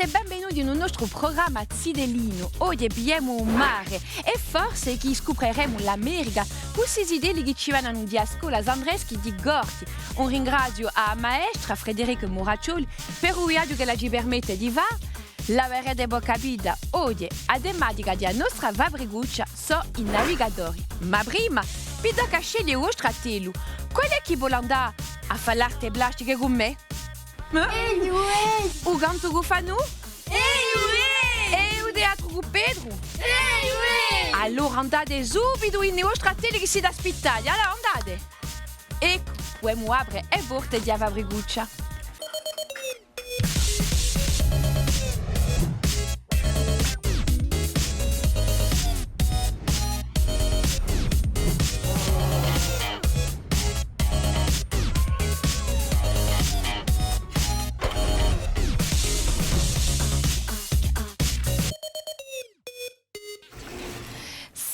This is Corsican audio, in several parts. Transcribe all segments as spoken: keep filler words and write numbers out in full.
È benvenuti in u nostru prugramma Zitellinu. Oghje pigliemu u mare è forse chì scupreremu l'America cù sti zitelli chì ci venenu di a scola Sandreschi di Corti. Un ringraziu à a maestra Frédérique Muraccioli per u viaghju ch'ella ci permette di fà. L'averete po capita, oghje a tematica di a nostra fabricuccia sò i navigatori. Ma prima, vi tocca à sceglie u vostru attellu. Quale hè chì vole andà à fà l'arte plastiche cù mè? Eh? Eiu, eiu! U cantu cù Fanù? Eiu, eiu! È u teatru cù Petru? Eiu, eiu! Allora andate subitu in i vostri attelli chì site aspittati. Allora andate! Eccu, pudemu apre e porte di a fabricuccia.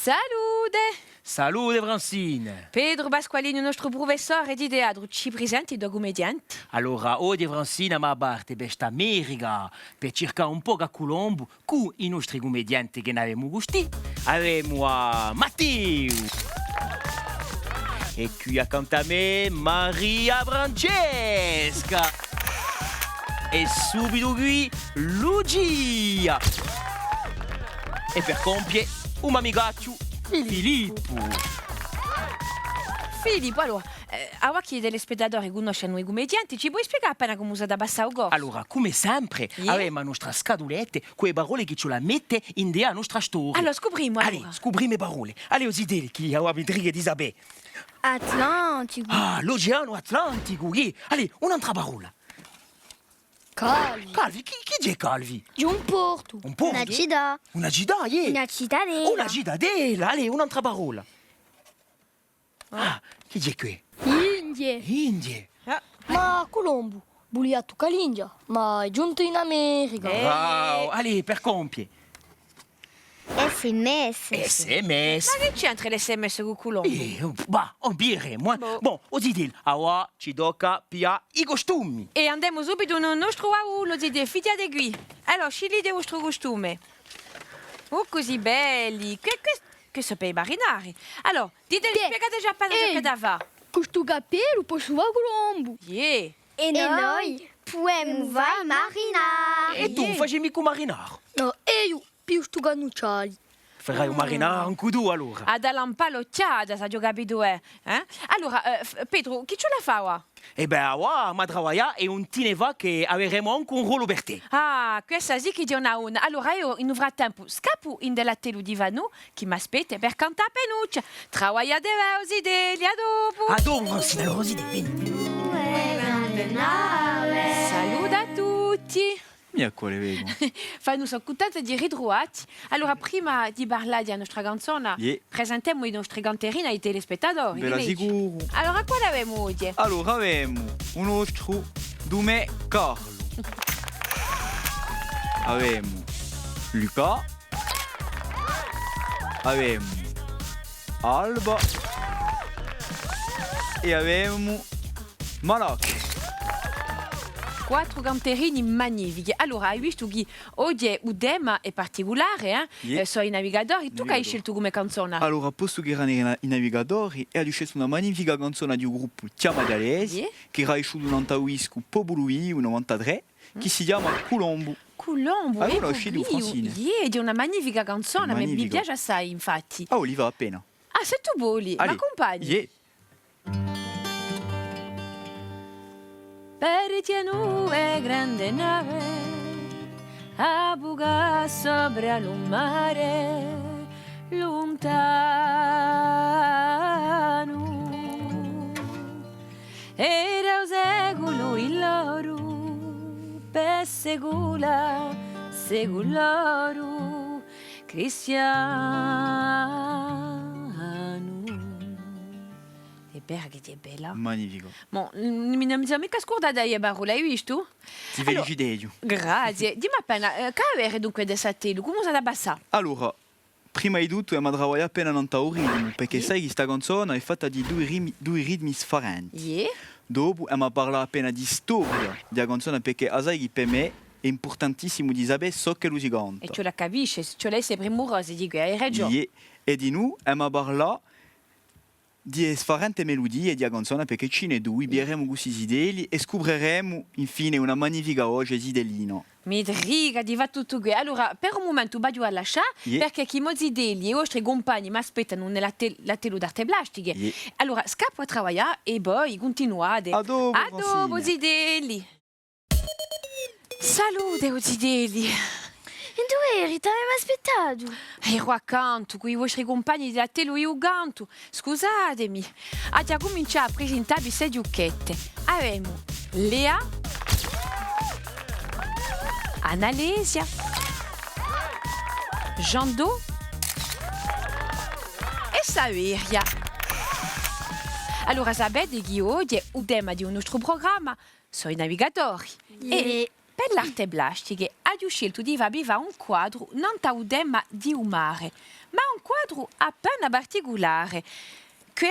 Salute! Salute, Francine! Petru Pasqualini, u nostru prufessore di teatru, ci prisenti i to cumedianti? Allora, oghje, Francine, emu à parte per st'America, per circà un pocu à Culombu, cù i nostri cumedianti chì n'avemu custì. Avemu à Matteu. È quì accantu à mè, Maria Francesca. È subitu quì, Lucia. È per compie, u m'amicacciu Filippu. Filippu. Filippu, allora, eh, avà chì i telespettatori cunnoscenu i cumedianti, ci poi spiegà appena cumu s'hà da passà u corsu? Allora, cum'è sempre, iè, avemu a nostra scatuletta cù e parolle chì ci vole à mette ind'è a nostra storia. Allora, scuprimu, allora. Allez, scuprimu e parolle. Allez, o zitelli, chì avà mi intriga di sapè. Atlanticu. Ah, l'Oceanu Atlanticu, iè. Allez, un'antra parolla. Calvi. Calvi, chì, chì hè Calvi? Hè un portu. Un portu? Una cità. Una cità, iè. Una citadella. Una citadella, allez, un'antra parolla. Ah, chì hè què? Indie. Indie. Ah. Ma Culombu vulia tuccà l'India, ma hè ghjuntu in America. Eh. Bravu, allez, per compie. S M S. S M S. Ma chì c'entra l'S M S cù Culombu? Eh, bah, o videremu, eh. Boh. Bon, o zitelli, avà ci tocca à piglià i costumi. È andemu subitu in u nostru baullu, o zitelli, fighjate quì. Allora, sciglite u vostru costume. Oh, cusì belli. Què, què, què sò per i marinari. Allora, ditemi, spiegateci appena ciò ch'avete da fà. Cù stu cappellu possu fà Culombu. Iè. È noi pudemu fà i marinari. È tù, facimi cù marinaru. Nò, eiu pigliu stu cannucciali. Farai u marinaru ancu tù, allora. Hà da lampà l'ochjata, s'aghju capitu, eh? Eh? Allora, eh, F-, Petru, chì ci vole à fà avà? È bè, avà, emu à travaglià è ùn ti ne fà chì averemu ancu un rollu per tè. Ah, questa sì chì hè una donna. Allora eiu, in u frattempu, scappu ind'è l'attellu di Fanù, chì m'aspetta per cantà appinuccia. Travagliate bè, o zitelli, à dopu! À dopu, Francine, allora, o zitelli, veni. Salute à tutti! Mì, quale vecu? Fanù, sò cuntenta di ritruvatti. Allora, prima di parlà di a nostra canzona, iè, presentemu i nostri canterini à i telespettatori, chì ne dici? Bella sicuru. Allora, quale avemu oghje? Allora, avemu u nostru dumè Carlu. Avemu Luca. Avemu Alba. È avemu Malacca. Quattru canterini magnifichi. Allora, ai vistu chì oghje u tema hè particulare, eh? Iè. Eh, sò i navigatori. Tù chì ai sceltu cum'è canzona? Allora, postu ch'eranu i na-, i navigatori, è aghju sceltu una magnifica canzona di u gruppu Chjama Aghjalesi, iè, chì era esciutu nant'à u discu Populu Vivu novantatrè, chì si chjama Culombu. Culombu, a cunnosci tù, Francine? Iè, hè una magnifica canzona, mi, mi piace assai, infatti. Ah, o li fà appena. Ah, s'è tù voli, m'accumpagni? Iè. Partianu e grande nave à vugà sopra lu mare luntanu. Era u seculu di l'oru per secula, secul'oru cristianu. Hè vera chì hè bella. Magnifico. Bon, n-, n-, ùn mi sò micca scurdata di e parolle, ai vistu? Ti feliciteghju. Grazie. Dimmi appena, eh, chì avemu dunque da st'attellu, cumu s'hà da passà? Allora, prima di tuttu, emu da travaglià appena nant'à u ritimu, perchè sai chì sta canzona hè fatta di dui rimi-, dui ritmi sfarenti. Iè. Dopu, emu da parlà appena di storia di a canzona, perchè a sai chì per mè hè impurtantissimu di sapè ciò ch'ellu si canta. È ci vole à capisce, ci vole à esse primurosi, dicu, hai ragiò. Iè, è dinù, emu à parlà di e sfarente meludie di a canzona, perchè ci n'hè dui, videremu cusì zitelli è scupreremu infine una magnifica voce zitellina. Mi trica di fà tuttu què. Allora, per un mumentu v'aghju à lascià, iè, perchè chì mo zitelli è i vostri cumpagni m'aspettanu in l'attel-, l'attellu d'arte plastiche. Iè. Allora, scappu à travaglià è voi cuntinuate. À dopu, Francine. À dopu, zitelli. Salute, o zitelli! Induve eri? T'avemu aspettatu! Eru accantu, cù i vostri cumpagni di l'attellu di u cantu. Scusatemi. Aghju à cumincià à prisintavvi ste ghjucchette. Avemu Lea, Annalesia, Jandot è Saveria. Allora, sapete chì oghje u tema di u nostru prugramma sò i navigatori. Iè. È per l'arte plastiche aghju sceltu di fà, vi fà un quadru nant'à u tema di u mare, ma un quadru appena particulare, chì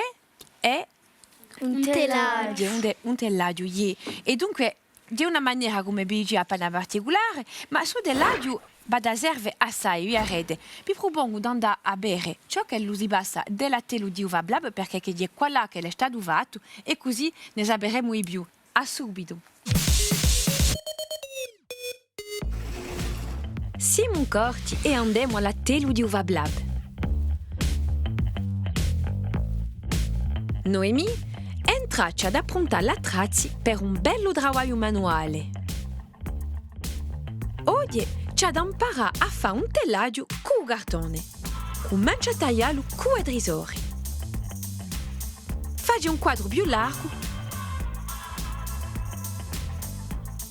hè un tellaghju. Un te-, un tellaghju, iè. È dunque, di una manera, cum'è vi dicia, appena particulare, ma stu tellaghju v'hà da serve assai, viderete. Vi prupongu d'andà à vede ciò ch'ellu si passa di l'attellu di u Fab Lab, perchè chì hè quallà ch'ellu hè statu fattu, è cusì ne saperemu di più. À subitu! Simu in Corti è andemu à l'attellu di u Fab Lab. Noémie hè in traccia d'appruntà l'attrezzi per un bellu travagliu manuale. Oghje ci hà da amparà à fà un tellaghju cù u cartone. Cumencia à tagliallu cù e trisore. Faci un quadru più largu.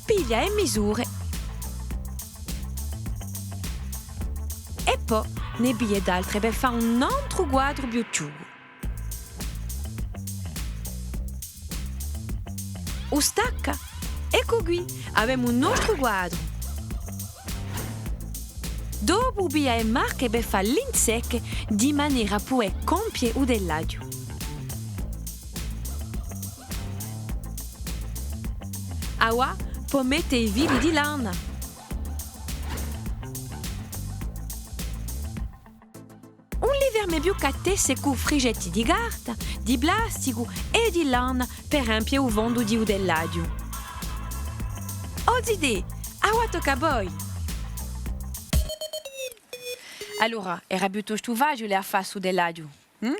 Piglia e misure. È po ne piglia d'altre per fà un antru quadru più chjucu. U stacca? Eccu quì, avemu u nostru quadru. Dopu piglia e marche per fà l'insecche di manera à pudè compie u tellaghju. Avà pò mette i fili di lana. Ùn li ferma più chè à tesse cù frigetti di carta, di plasticu è di lana per empie u fondu di u tellaghju. O zitè, avà tocca à voi! Allora, era piuttostu faciule à fà stu tellaghju. Mm?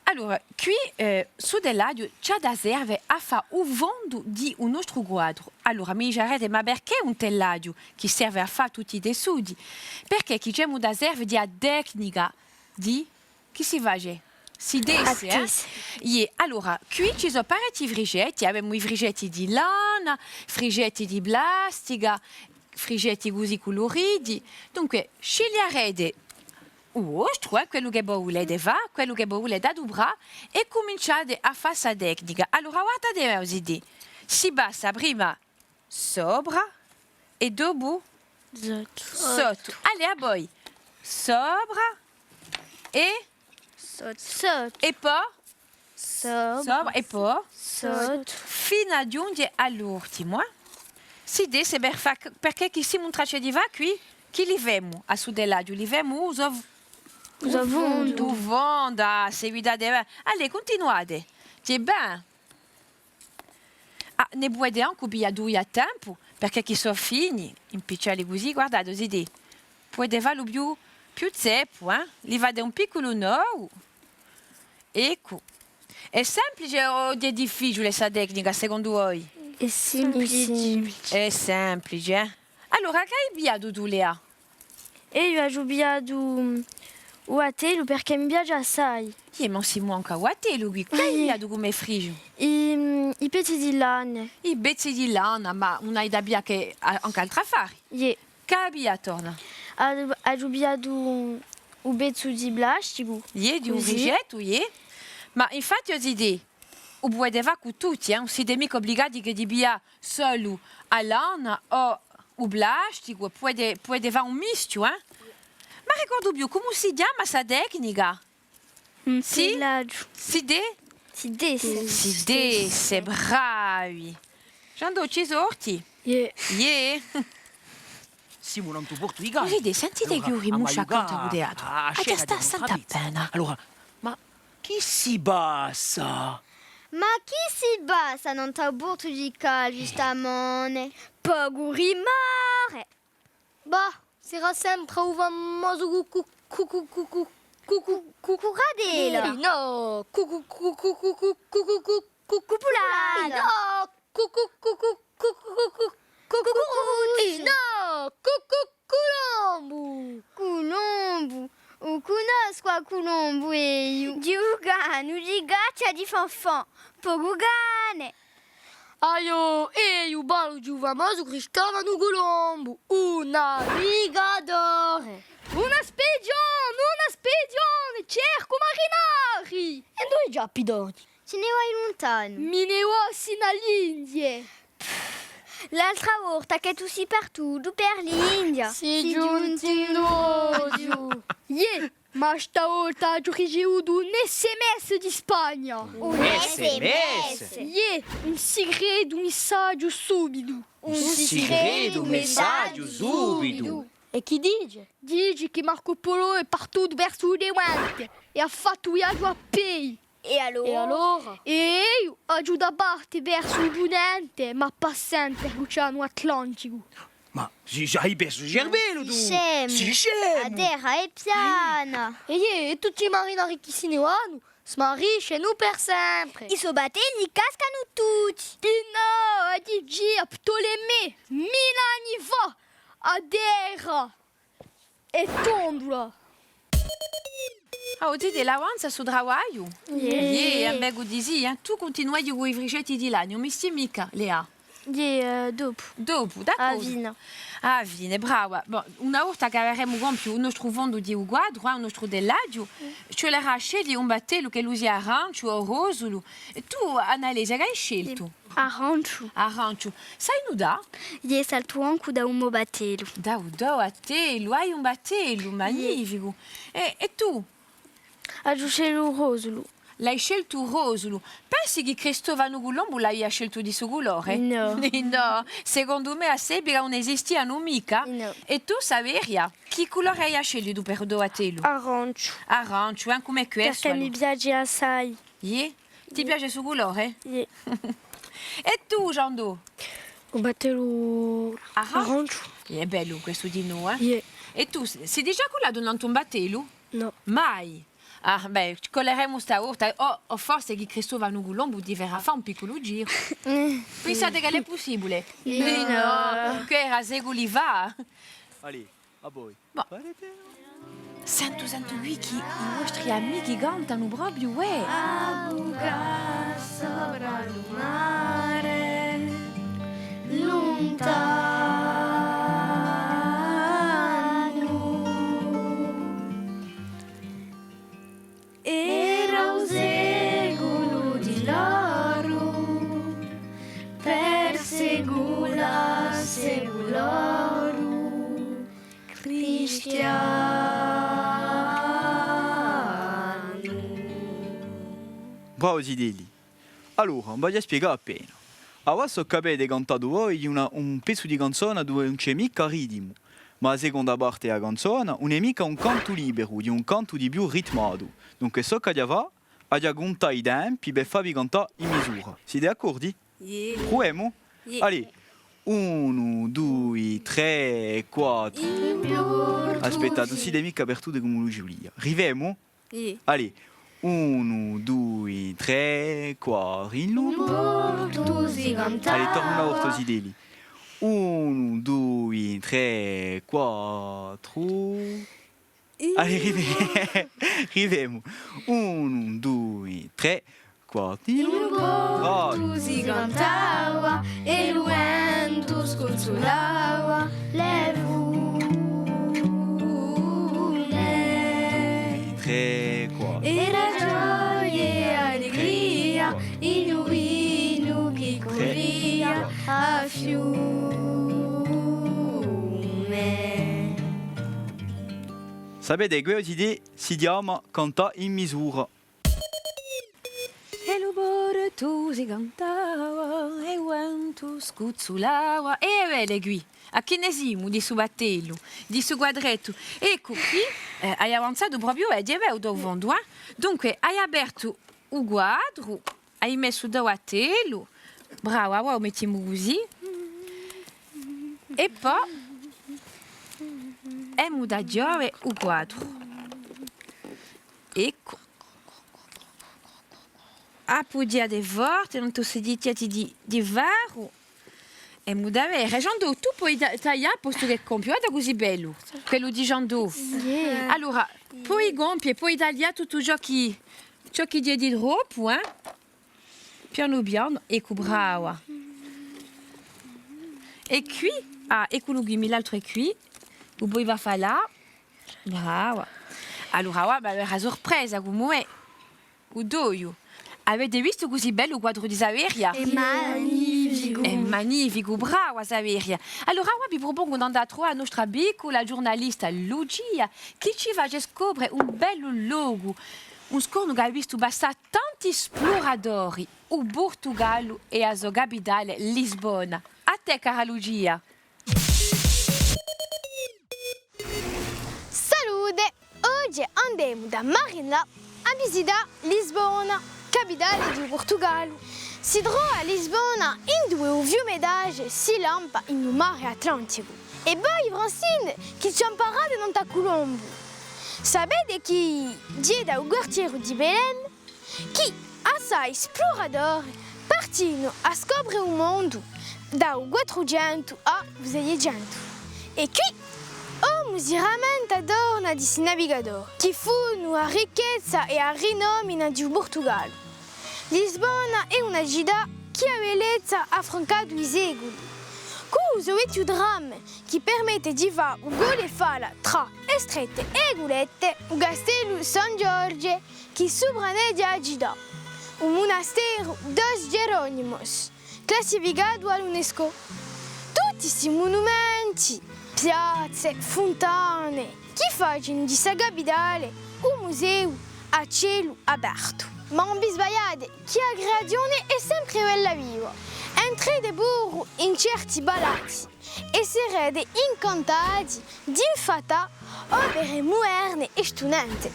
Allora, quì, eh, stu tellaghju ci hà da serve à fà u fondu di u nostru quadru. Allora, mi dicerete, ma perchè un tellaghju chì serve à fà tutti i tessudi? Perchè chì ci emu da serve di a tecnica di, chì si face? Si tesse, eh? Iè, allora, quì ci sò parechji frigetti, avemu i frigetti di lana, frigetti di plastica, frigetti cusì culuriti. Dunque, scigliarete u vostru, eh, quellu chì vo vulete fà, quellu chì vo vulete aduprà, è cuminciate à fà sta tecnica. Allora, guardate, o zitè, si passa prima sopra è dopu sottu. Sottu. Allez, à voi. Sopra è sottu. È po? Sopra. Sopra è po? Sottu. Finu à ghjunghje à l'ultimu, eh? Si tesse per fà, perchè chì simu in traccia di fà quì, chì li femu à stu tellaghju? Li femu u so, u so fondu. U fondu, ah, seguitate, eh. Allez, cuntinuate. Hè bè. Ah, ne pudete ancu piglià dui à tempu, perchè chì sò fini, impiccialli cusì, guardate, o zitè. Pudete fallu più, più zeppu, eh? Li fate un picculu nodu. Eccu. Hè simplice o hè difficiule sta tecnica, secondu voi? Hè simplice. Hè simplice, eh? Allora, chì ai pigliatu tù, Lea? Eiu aghju pigliatu, mm, u battellu perchè mi piace assai. Iè, ma ùn simu ancu à u battellu quì. Chì ai pigliatu cum'è frigiu? I, mm, i pezzi di lana. I pezzi di lana, ma ùn ai da piglià chè a-, ancu altri affari. Iè. Chì ai pigliatu torna? Aghju, aghju pigliatu un pezzu di plasticu. Iè, di un frigettu, iè. Ma infatti, o zitè, u pudete fà cù tutti, eh, ùn site micca ubligati chè di piglià solu a lana o u plasticu, pudete, pudete fà un mischju, eh. Ma ricordu più, cumu si chjama sta tecnica? Un tellaghju. Si de-? Si tesse. Si tesse, bravi. Jandot, ci sorti? Iè. Iè. Simu nantu à u portu di Calvi. Vidite, sentite chì u rimusciu accantu à u teatru. Aghju da stà à sente appena. Allora, ma chì si passa? Ma chì si passa nantu à u portu di Calvi stamane? Pocu rimore! Bah, sarà sempre u famosu cu-, cu-, cu-, cucuratellu. Eh, nò, cu-, cu-, cupulanu. Eh, nò, cu-, cu-, cu-, cu-, cu-, cu-, cu-, cu-, cucurucciu. Eh, nò, cu-, cu-, culombu. Culombu? U cunnoscu à Culombu eiu. Di u canu, di caccia, di fanfan. Pocu cane. Aiò, eiu parlu di u famosu Cristofanu Culombu, u navigatore. Una spidione, una spidione, cercu marinari! È induve ghjè, Pidoni? Si ne vai luntanu. Mi ne vò sinu à l'Indie. L'altra volta chì tù sì partutu per l'India. Sì ghjuntu in oghju. Iè. Ma sta volta aghju ricevutu un S M S di Spagna. Un S M S? Iè, un sicretu messaghju subitu. Un sicretu messaghju subitu. È chì dice? Dice chì Marco Polo hè partutu versu u Levante è hà fattu u viaghju à pedi. È allora? È allora? È eiu aghju da parte versu u punente, ma passendu per l'Oceanu Atlanticu. Ma sì, sì, hai persu u cervellu tù! Sì scemu! Sì scemu! A terra hè piana! È iè, è tutti i marinari chì si ne vanu, smariscenu per sempre! I so battelli cascanu tutti! Innò, a dicia Ptolemè, milla anni fà, a terra hè tondula! Ah, o zitè, l'avanza stu travagliu? Iè. Iè, eh bè, cusì, eh. Tù cuntinueghji cù i frisgetti di lagnu, ùn mi stì micca, Lea? Iè, eh, dopu. Dopu, d'accordu. À a fine. À a fine, brava. Bon, una volta chì averemu compiu u nostru fondu di u quadru, eh, u nostru tellaghju, ci vulerà à sceglie un battellu ch'ellu sia aranciu o rosulu. È tù, Annalesia, chì hai sceltu? Aranciu. Aranciu. Sai nutà? Iè, saltu ancu da u mo battellu. Da u to battellu, hai un battellu magnificu. È, è tù? Aghju sceltu u rosulu. L'hai sceltu u rosulu. Pensi chì Cristofanu Culombu l'avia sceltu di stu culore? Nò. Nò, secondu mè à ss'epica ùn esistianu micca. Nò. È tù, Saveria, chì culore hai sceltu per u to battellu? Aranciu. Aranciu, eh, cum'è quessu, allora. Perchè mi piace assai. Iè? Ti piace stu culore? Iè. È tù, Giandò? U battellu aranciu. Iè, hè bellu questu dinò, eh? Iè. È tù, sì, sì digià cullatu nantu à un battellu? Nò. Mai? Ah, bè, ci culleremu sta volta. O, o forse chì Cristofanu Culombu ti ferà fà un picculu giru. Pensate ch'ellu hè pussibule? Nò. Nò, chì era seculi fà. Allez. À voi. Bò. Sentu, sentu quì chì i nostri amichi cantanu propiu, uè! A bucca sopra lu mare, luntanu. Era u seculu di l'oru, per secula seculorum, cristianu. Bravu zitelli. Allora, v'aghju à spiegà appena. Avà ciò ch'avete cantatu voi hè una, un pezzu di canzona duve ùn ci hè micca ritimu, ma a seconda parte di a canzona ùn hè micca un cantu liberu, hè un cantu di più ritmatu. Dunque, ciò ch'aghju à fà, aghju à cuntà i tempi per favvi cantà in misura. Site d'accordi? Iè. Pruvemu? Iè. Allez, unu, dui, trè, quattru. Aspettate, ùn site micca partuti cum'è u Giulia. Rivemu? Iè. Allez, unu, dui, trè, quattru. In lu portu si cantava. Allez, torna una volta, zitelli. Unu, dui, trè, quattru. Allez, rive-, rivemu. Unu, dui, trè, quattru. In lu portu si cantava è lu ventu scunsulava le fune. Trè, quattru. Era gioia è allegria in u vinu chì curria à fiume. Sapete, què si, si chjama cantà in misura. Quantu si cantava è quantu scuzzulava. È vede quì, à chì ne simu di stu battellu, di stu quadrettu? Eccu quì, eh, ai avanzatu propiu, eh, hè bellu da u fondu, eh? Dunque, ai apertu u quadru, ai messu da u battellu, brava, avà u mettimu cusì. È po emu da chjode u quadru. Eccu. Appughjate forte, ùn si dimenticate di, di ferru. Emu da vede. Jean-Do, tù poi ta-, taglià, postu chì hè compiu. Guarda cusì bellu, quellu di Jean-Do. Iè. Allora, poi compie, poi taglià tuttu ciò chì, ciò chì ci hè di troppu, eh? Pianu pianu, eccu, brava. È quì, ah, ecculu quì, mi l'altru hè quì, u poi fà falà. Brava. Allora, avà, ma hè una surpresa, cum'è, u toiu. Avete vistu cusì bellu u quadru di Saveria? Hè magnificu! Hè magnificu, brava Saveria. Allora, avà vi prupongu d'andà à truvà a nostra piccula ghjurnalista Lucia, chì ci face scopre un bellu locu, un scornu chì hà vistu passà tanti spluradori, u Purtugallu è a so capitale, Lisbona. À tè, cara Lucia. Salute! Oghje andemu da Marina à visità Lisbona, capitale di u Purtugallu. Si trova Lisbona induve u fiume Taje si lampa in u mare Atlanticu. È voi, Francine, chì ci amparate nant'à Culombu? Sapete chì ghjè da u quartieru di Belém chì assai spluradori partinu à scopre u mondu da u quattrucentu à u seicentu. È quì omu si ramenta torna di sti navigatori, chì funu a ricchezza è a rinomina di u Purtugallu. Lisbona hè una cità chì a bellezza hà francatu i seculi, cù u so vechju tram chì permette di fà u gole è fala trà e strette è e culette, u castellu San Ghjorghe, chì supraneghja a cità, u munasteru Dos Jerónimos, classificatu à l'UNESCO. Tutti sti munumenti, piazze, funtane, chì facenu di sta capitale un museu à celu apertu. Ma ùn vi sbagliate, chì a creazione hè sempre bella viva. Entrete puru in certi palazzi è serete incantati d'infattà opere muderne è stunante.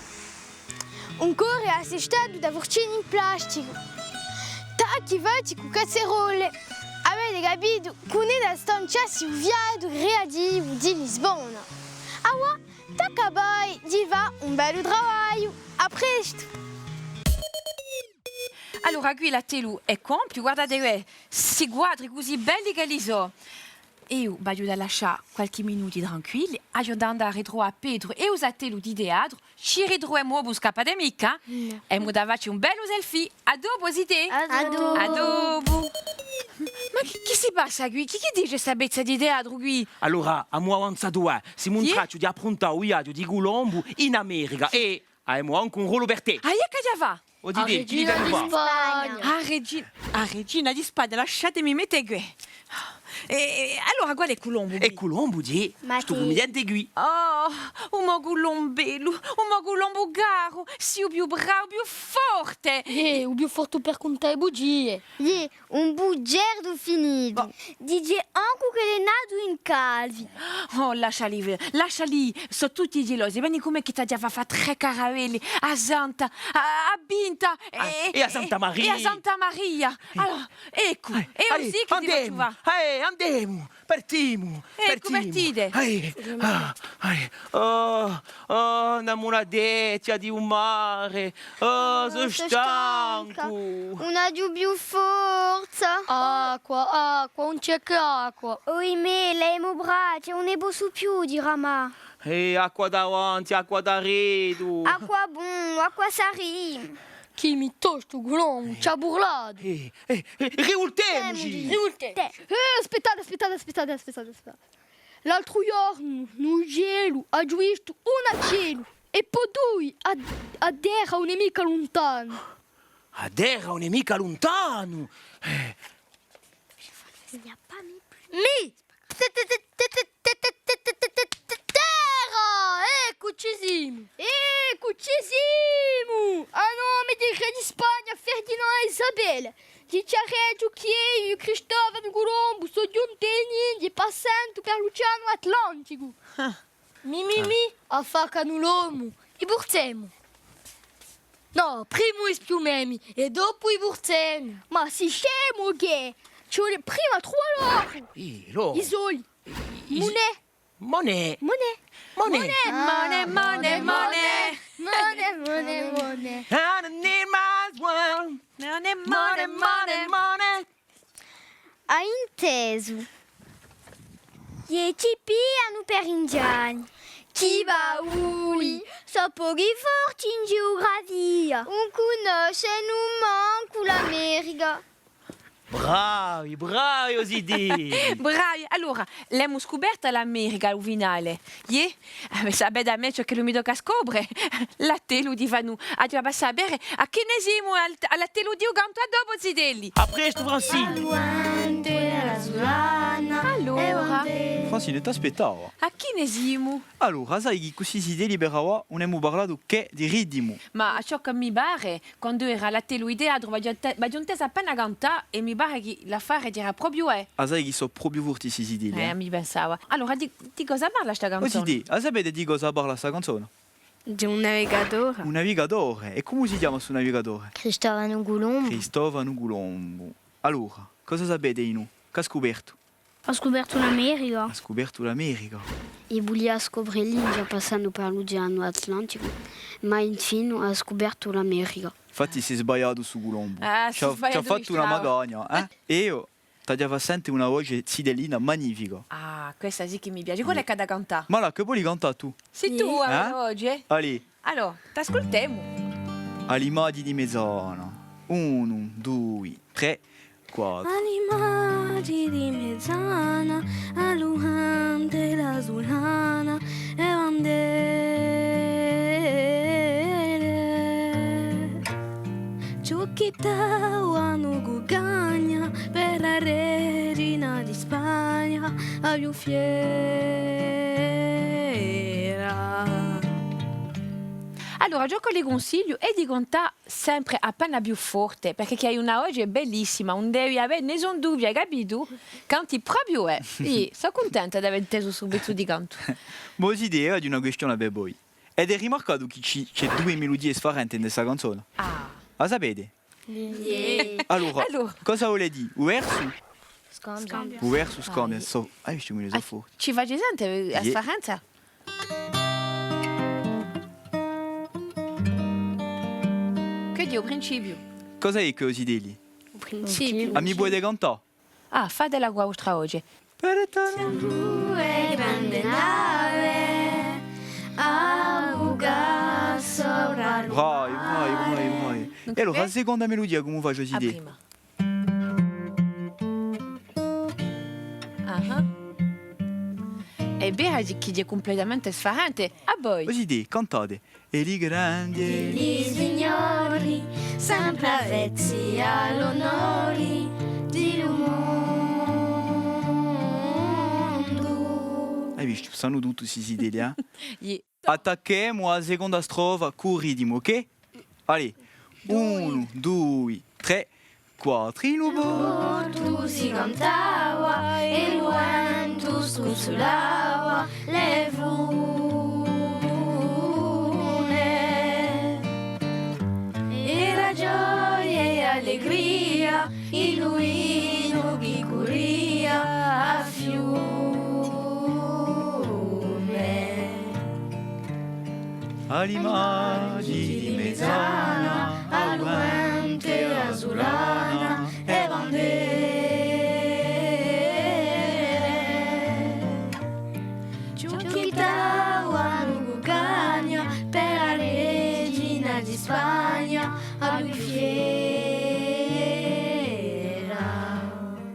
Un core assestatu da furcine in plasticu, tacchi fatti cù cazzerulle. Avete capitu chì ùn hè da stanciassi u fiatu creativu di Lisbona. Avà, tocca à voi di fà un bellu travagliu. À prestu! Allora, quì l'attellu hè compiu, guardate, eh, sti quadri cusì belli ch'elli sò. Eiu v'aghju da lascià qualchì minuti tranquilli, aghju da andà à ritruvà à Petru è u so attellu di teatru, ci ritruvemu dopu, scappate micca, eh? Nò. Emu da facci un bellu selfie. À dopu, zitè! À dopu! À dopu! Ma chì, chì si passa quì? Chì, chì dice sta pezza di teatru quì? Allora, emu avanzatu, eh. Simu in traccia di appruntà u viaghju di Culombu in America è avemu ancu un rollu per tè. Ah, è chì ci hè da fà? O zitè, chì dite di fà? A regina, a regina di Spagna, lasciatemi mette quì. È, è allora, quale hè Culombu quì? È Culombu, ghjè stu cumidiante quì. Oh, u mo Culombellu, u mo Culombu caru, sì u più bravu, u più forte. Eh, u più forte per cuntà e bugie. Iè, un bugiardu finitu. Dice ancu ch'ellu hè natu in Calvi. Oh, lasciali, lasciali, sò tutti gelosi. Veni cù mè chì t'aghju da fà, fà trè caravelle, a Santa, a, a Pinta, è, è a Santa Maria. È a Santa Maria. Allora, eccu, è cusì chì ti facciu fà. Eh, andemu, partimu, partimu. Eccu, partite. Eh, ah, eh, oh, oh, una mulatezza di u mare. Oh, sò stancu. Ùn aghju più forza. Acqua, acqua, ùn ci hè chè acqua. Oimè, l'emu braccia, ùn ne possu più di ramà. Eh, acqua davanti, acqua daretu. Acqua bonu, acqua saremu. Chì mi tostu, Culombu, ci hà burlatu. Eh, eh, eh, rivultemuci. Rivultemuci. Eh, aspettate, aspettate, aspettate, aspettate, aspettate. L'altru ghjornu, in u celu, aghju vistu un acelu, è po dui, a, a terra ùn hè micca luntanu. A terra ùn hè micca luntanu. Eh. Mi! Terra! Eccu ci simu! Eccu ci simu! À nome di Rè di Spagna, Ferdinand è Isabella, Ti chjareghju chì eiu, Cristofanu Culombu, sò ghjuntu in India, passendu per l'Uceanu Atlanticu. Ah. Mi, mi, mi, affaccanu l'omu, i purzemu. Nò, primu i spiumemu è dopu i purzemu. Ma sì scemu o chè? Ci vole primu à truvà l'oru. Ih, l'oru. I soldi. I s-, monè. Monè. Monè. Monè. Monè, monè, monè, monè. Monè, monè, monè. I don't need my one. Monè, monè, monè, monè. Hai intesu? È ci piglianu per indiani. Chì bauli, sò pochi forti in geografia. Ùn cunnoscenu mancu l'America. Bravi, bravi, o zitelli! Bravi! Allora, l'emu scuperta l'America à u finale. Iè? Eh, sapete à mè ciò ch'ellu mi tocca à scopre? L'attellu di Fanu. Aghju da passà à vede à chì ne simu à l'attellu di u cantu, à dopu, zitelli! À prestu, Francine! Allora. Francine, t'aspettava. À chì ne simu? Allora, sai chì cusì zitelli per avà ùn emu parlatu chè di ritmu. Ma à ciò chì mi pare, quandu era à l'attellu di teatru, v'aghju inte-, v'aghju intesu appena cantà è mi pare chì l'affare era propiu, eh. Ah, sai chì sò propiu forti sti zitelli, eh, eh? Mi pensava. Allora, di, di cosa parla sta canzona? O zitè, a sapete di cosa parla sta canzona? Di un navigatore. Un navigatore? È cumu si chjama stu navigatore? Cristofanu Culombu. Cristofanu Culombu. Allora, cosa sapete dinù? Ch'hà scupertu? Hà scupertu l'America. Hà scupertu l'America. È vulia scopre l'India passendu per l'Uceanu Atlanticu, ma infine hà scupertu l'America. Infatti s'hè sbagliatu stu Culombu. Ah, ci hà, ci hà fattu una magagna, eh? È eiu t'aghju da fà sente una voce zitellina magnifica. Ah, questa sì chì mi piace. Quale hè chì hà da cantà? Ma là, chì voli cantà tù? Sì tù, eh? Allora, t'ascultemu. À l'imagine di mezzana. Unu, dui, trè, quattru. À l'imagine di mezzana, à luce di la sulana, e bandere. Ciò chì t'avanu gucagna per a regina di Spagna, a più fiera. Allora, ciò ch'o li cunsigliu hè di cantà sempre appena più forte, perchè chì hai una voce bellissima, ùn devi avè nessun dubiu, hai capitu? Canti propiu, eh! Iè, sò cuntenta d'avè intesu stu pezzu di cantu. Mo zitè, aghju una quistione per voi. Avete rimarcatu chì ci, ci hè duie meludie sfarente in sta canzona? Ah. A sapete? Iè. Allora, cosa vole dì? U versu? Scambia. U versu scambia, sò, ah, sò forti. Ci face sente a sfarenza? Chì hè u principiu? Cosa hè chì, o zitelli? U principiu. Ah, mi pudete cantà? Ah, fatela cù a vostra voce. Bravi, bravi, bravi, bravi. È allora, a seconda meludia, cumu face, o zitè? A prima. Ah. Hè vera chì hè cumpletamente sfarente. À voi. O zitè, cantate. È li grandi è li signori, sempre avvezzi à l'onori di lu mondu. Hai vistu? Sanu tuttu sti zitelli, eh? Iè. Attacchemu a seconda strofa cù u ritimu, ok? Allez, unu, dui, trè, quattru. In lu portu si cantava è lu ventu scunsulava le fune. Era gioia è allegria in lu vinu chì curria à fiume. À l'imagine di mezzana, à lu ventu, à a sulana, e bandere. Ciò chì t'avanu gucagna per a regina di Spagna, a più fiera.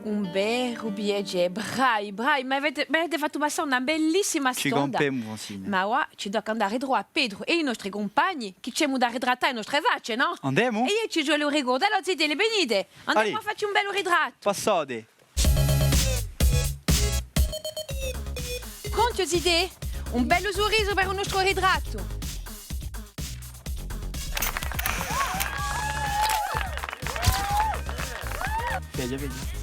Un veru piacè, bravi, bravi, m'avete, m'avete fattu passà una bellissima stonda. Ci campemu, Francine. Ma avà ci tocca à andà à truvà à Petru è i nostri cumpagni, chì ci emu da ritrattà e nostre facce, nò? Andemu? È eiu ci vole u ricordu. Allora, zitelli, venite, andemu à facci un bellu ritrattu. Passate. Pronti, zitè? Un bellu surrisu per u nostru ritrattu. Via, via.